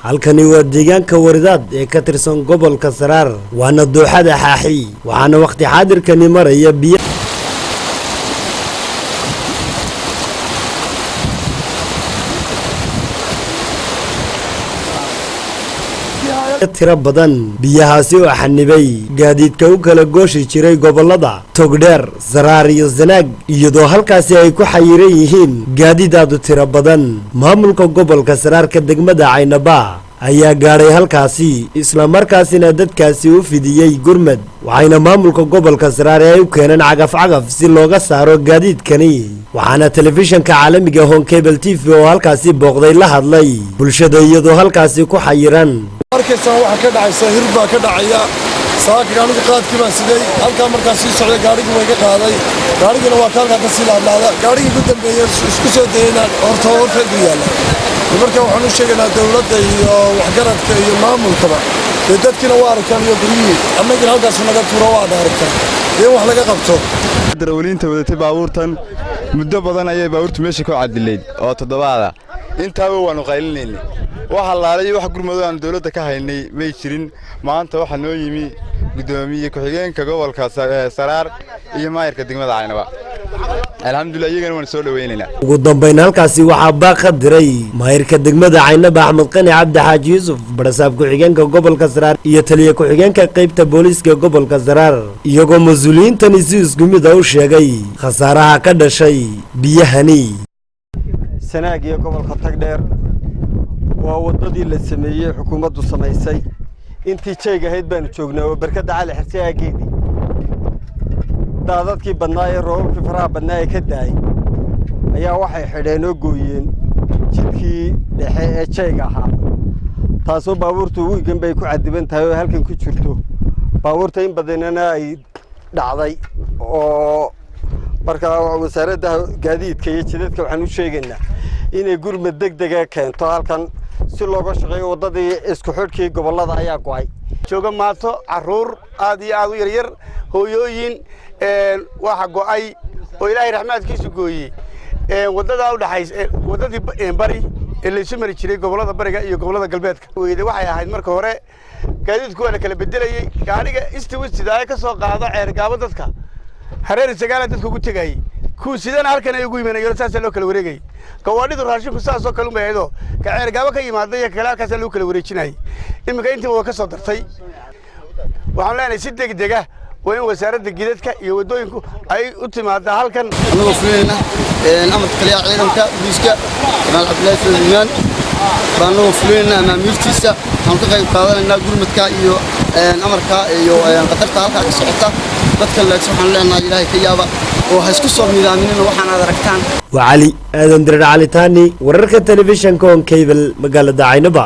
Halkani waa deegaanka Waridaad ee ka tirsan gobolka Saraar, waana dooxada Xaaxi, waxaana wakhti xaadirkani maraya biyo tiro badan. Biyahaasi oo xanibay gaadiidka u kala gooshi jiray gobolada Togdheer, Saraar iyo Sanaag, iyadoo halkaasi ay ku xayiran yihiin gaadiid aad u tiro badan. Maamulka gobolka Saraarka degmada Caynaba ayaa gaadhay halkaasi, islamarkaasina dadkaasi u fidiyey gurmad, waxayna maamulka gobolka Saraar ay u keeneen cagaf-cagaf si looga saaro gaadiidkani. Waxaana telefishanka caalamiga Horn Cable TV oo halkaasi booqday la hadlay bulshada iyadoo halkaasi ku xayiran. Arkaysaan waxa ka dhacaysa, hir baa ka dhacaya. Saaka anigu qaadkii baan siday halkaa, markaan sii socday gaarhigii way ka qaaday, gaarigiina waa ka halkaa ka sii laadlaada. Gaarhigii ugu dambeeyey isku soo dayeyna horta horteedu yaalla. Marka waxaan u sheegaynaa dowladda iyo waxgaradka iyo maamulkaba, dee dadkiina waa aragtaan iyo guryihii, annagina halkaasu naga tuuro, waad aragtaan, dee in wax laga qabto. Darawaliinta wadatay baabuurtan muddo badan ayay baabuurtu meesha ku cadilayd oo toddobaada intaaba waannu qaylinaynay. Wax allaalay iyo wax gurmado aanu dawladda ka haynay may jirin. Maanta waxaa noo yimi guddoomiye ku-xigeenka gobolka Saraar iyo maayarka degmada Caynaba. Alxamdulillah, iyagana waan soo dhowaynaynaa. Ugu dambayn halkaasi waxaa baaq ka diray maayirka degmada Caynaba Axmed Qani Cabdi Xaaji Yuusuf, barasaab ku-xigeenka gobolka Saraar iyo taliye ku-xigeenka qaybta booliiska gobolka Saraar, iyagoo mas-uuliyiintani si isku mid a u sheegay khasaaraha ka dhashay biyahani. Sanaag iyo gobolka Tagdheer waa waddadii la sameeyey, xukuumaddu samaysay. Intii jeeg ahayd baanu joognaa oo barkadda Cali Xirse aageedii. Daadadkii badnaa ee roobabkii faraha badnaa ee ka da'ay ayaa waxay xidheen oo gooyeen jidkii dhexe ee jayga ahaa, taasoo baabuurtu wiigan bay ku cadiban tahay oo halkan ku jirto baabuurta in badanina ay dhacday. Oo markaa wasaaradda gaadiidka iyo jidadka waxaan u sheegaynaa inay gurmad deg dega keento halkan si looga shaqeeyo waddadii. Isku xidhkii gobollada ayaa go'ay. Jooga maato, carruur aad iyo aad u yaryar, hooyooyin. Waxa go'ay oo Ilaahay raxmaadkiisu gooyey waddadaa udhaxaysa, waddadii bari ee laysu mari jiray gobollada bariga iyo gobollada galbeedka. Weyde waxay ahayd marka hore gaadiidku waa la kala bedelayey. Gaadhiga istiwisidaaye ka soo qaado Ceergaabo, dadka Hareeri Sagaala dadka ugu tegayey, kuu sidana halkan ay ugu imanayeen, saasaa loo kala wareegayey. Gawaadhidu raashinku saasoo kale unbay ahaydoo ka Ceergaabo ka yimaada iyo kale halkaasaa lagu kala wareejinayay. Iminka intiiba waa ka soo dartay. Waxaan leenahay si degdega waa in wasaaradda jidadka iyo waddooyinku ay u timaadaa halkan. Annagoo fulinayna amarka taliyaha ciidanka booliiska Jamaal Cabdillaahi Suleymaan baa, annagoo fulinayna amaamiirtiisa, waxaanu ka qayb qaadanaynaa gurmadka iyo amarka iyo qatarta halkaa ka socota. Dadkan laagsi waxaanu leenahay Ilaahay ka yaaba oo ha isku soo miidaaminina waxaan aad aragtaan. Waa Cali Aadan Dirar Calitaani, wararka telefishanka Horn Cable, magaalada Caynaba.